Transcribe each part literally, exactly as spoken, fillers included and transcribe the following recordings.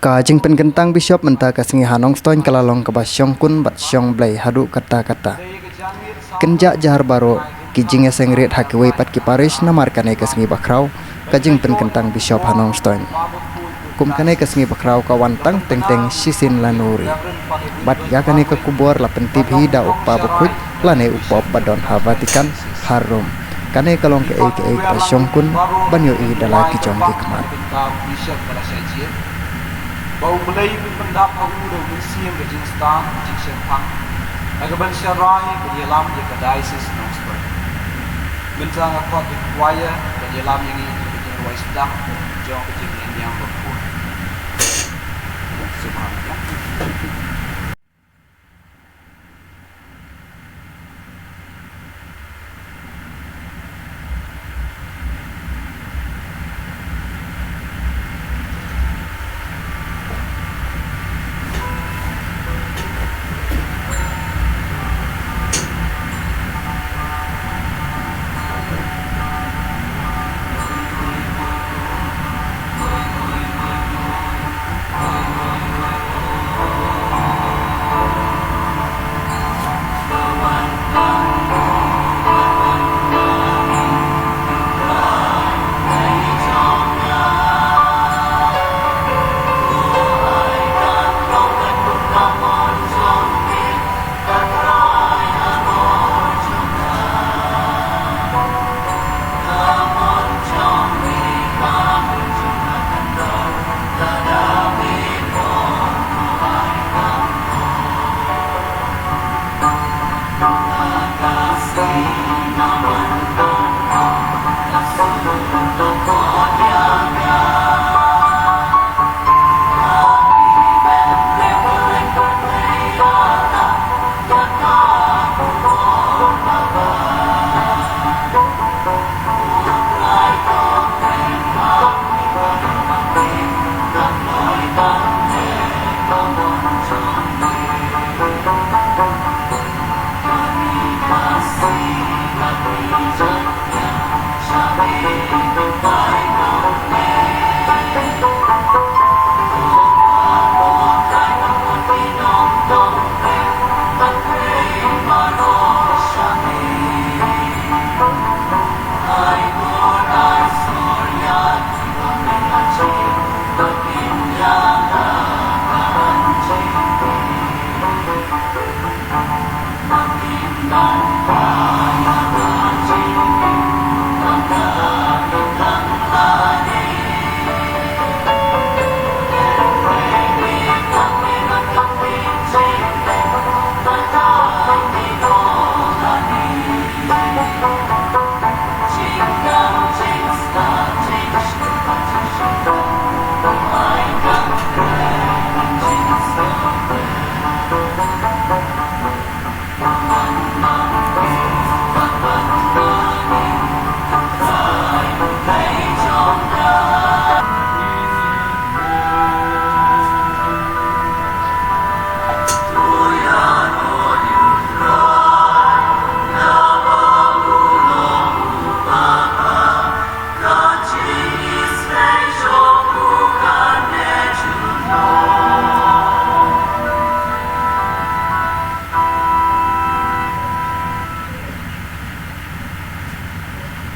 Ka jingpynkyntang Bishop mynta ka sngi ha Nongstoiñ ka la long kaba shongkun bad shongblei haduh katta katta. Kynjah jahar baroh ki jingïaseng rit ha kiwei pat ki parish namar kane ka sngi bakhraw ka jingpynkyntang Bishop ha Nongstoiñ. Kum kane ka sngi bakhraw ka wan tang teng teng shisien la nuri. Bad ïa kane ka khubor la pyntip hi da u kpa bakhuid lane u Pope ba don ha Vatican ha Rome. Kane ka long kaei kaei kaba shongkun ban ïohi da la ki jong ki khmat. Ba U Blei un pyndap ha u da u mynsiem ka jingstad ka jingshemphang ha kaban sharai ban ïalam ïa ka diocese Nongstoiñ. Mynta nga khot ïa ka choir ban ïalam ïa ngi ïa ka jingrwai sdang jong ka jingïaineh bakhuid. Sngewbha ïa.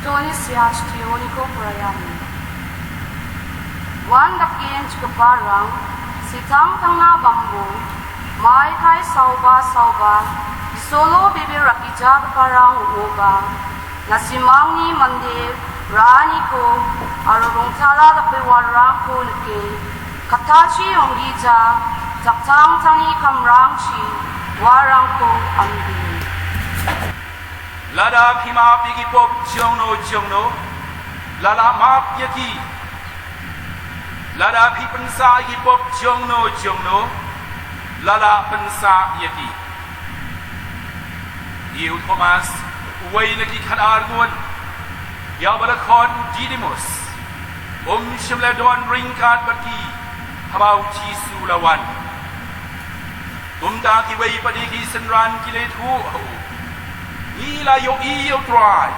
To ngin ïa sngewthuh ïa kane ka para. Wan da ka ïing jong ka para, sitang tang na bambu, mai kai sauba sauba, solo bebe rakija ka para nguba. Na simang ni mande, rani ko, arurung tala da pe warang ko neke, katachi ong gija, jaktang tani kamrang chi, warang ko ambi. Lada phi map ïa ki pop jongno jongno, la lah map ïa ki. Lada phi pynsah ïa ki pop jongno jongno, la lah pynsah ïa ki. Ïa u Thomas, uwei na ki khatar ngut, ïa uba la khot u Didymus, um shym la don ryngkat bad ki haba u Jisu la wan. Kumta kiwei pat de ki synran ki la ïathuh ha u, ngi la ïohi ïa u Trai.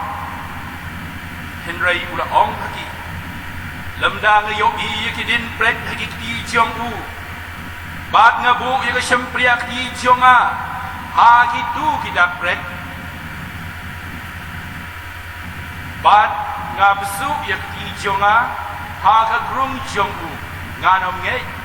Hynrei u la ong ha ki, Lymda nga ïohi ïa ki dienpret ha ki kti jong u, bad nga buh ïa ka shympriahkti jong nga ha kito ki dak pret, bad nga bsuh ïa ka kti jong nga ha ka krung jong u, ngan ym ngeit